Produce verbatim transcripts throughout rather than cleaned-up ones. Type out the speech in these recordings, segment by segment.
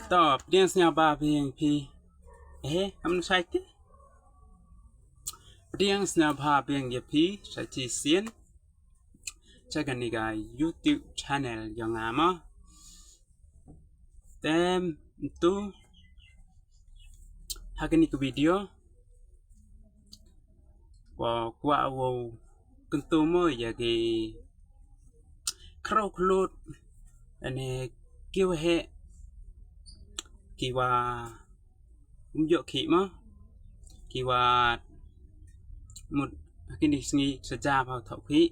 To, pdiang sngewbha biang phi. Eh, am shai ti? Pdiang sngewbha biang ïa phi, sa chi sien. Cha kani ka YouTube channel yong nga mo. Tem tu ha kani ka video wa kwah wow kyntu mo ïa ki khraw khlut ne ki waheh ki wa um ïoh khih mo, ki wa mut ha kini sngi sa ja phaw thoh khih.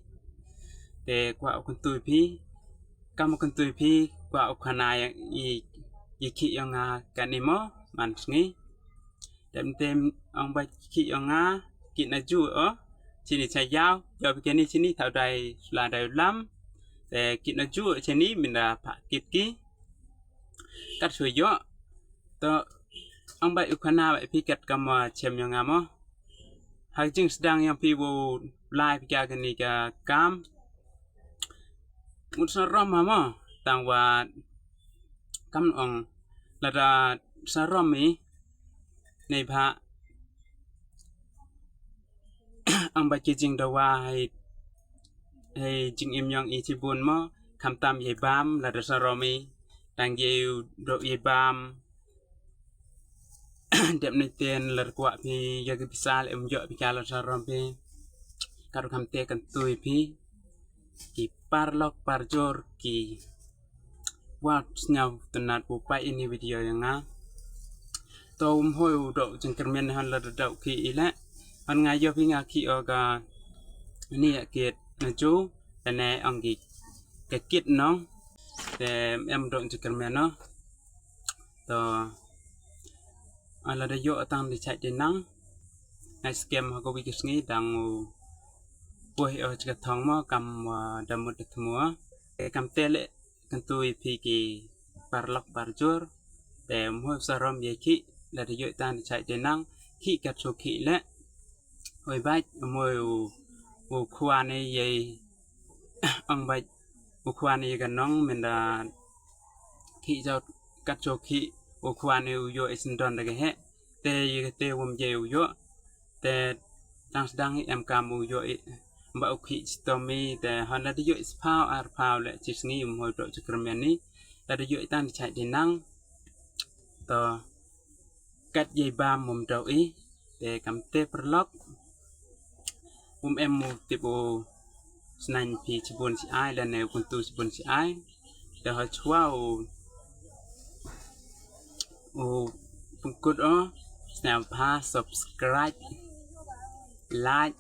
Te kwah u kyntu phi, kam u kyntu phi, kwah u khana ïa i, i khih yong nga kani mo man sngi. Tem tem ong ba khih yong nga kit na ju o. Chini cha yaw, yaw bi kani chini thaw dai sula dai lam. Te kit na ju chini mynda pha kit ki kat shu ïoh. To ong ba u khana ba phi kat kam wa chem yong nga mo. Ha jingsdang yong phi wow lai phi ka kani ka kam. Mut sarom ha mo, tang wa kam ong lada sarom i nei bha ong ba ki jingdawa hai hai jingim yong i chibun mo, khamtam ïa bam lada sarom i, tang ïa u dok ïa bam. Dep ni ten lar kwah phi ïa ki pisa le um ïoh phi ka lar sarom phi. Ka ruh kam te kyntu ïa phi ki paralok parjor ki wa sngewtynnat u peit ini video yong nga. To um hoi u dok jingkyrmen han la dok khih i le. Han nga ïoh phi nga khih o ka ni ïa kit na ju. Te ne ong ki ka kit nong. Te em dok jingkyrmen no. To a lada ïoh tang di chait di nang. Ngai skem ha ka wi ka sngi dang u puh o chika thong mo kam wa da mut da thmu. Te kam te le kyntu ïa phi ki paralok parjor. Te um hoi sarom ïa khih lada ïoh tang di chait di nang khih kat shu khih le. Oi bait um hoi u u khwan ïa ong bait u khwan ïa ka nong mynda khih jaw kat shu khih u khwan ïa u ïoh i syndon da ka heh. Te ïa ka te wam jai u ïoh. Te tang sdang i em kam u ïoh i ba u khih chitom i te hon lada ïoh i sphaw ar phaw le chi sngi um hoi dok jingkyrmen ni. Lada ïoh i tang di chait di nang. To kat ïa i bam um dok i te kam te paralok. Um em u tip u snaiñ phi chibun chi ai lane u kyntu chibun chi ai. Te ha chwa u u pynkut o sngewbha subscribe, like,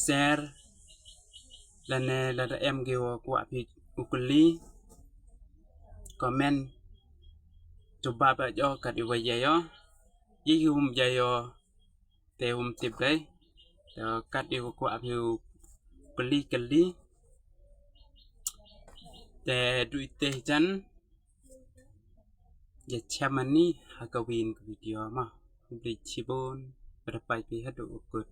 share lane lada em ki wa kwah phi u kylli comment. Jubab a jo kat i wa ïa yo i um ïa yo. Te um tip dei te kat i wa kwah phi u kylli kylli. Te du i te jan ïa chamani ha ka win ka video ma. Khublei chibun. Bad peit phi haduh u kut.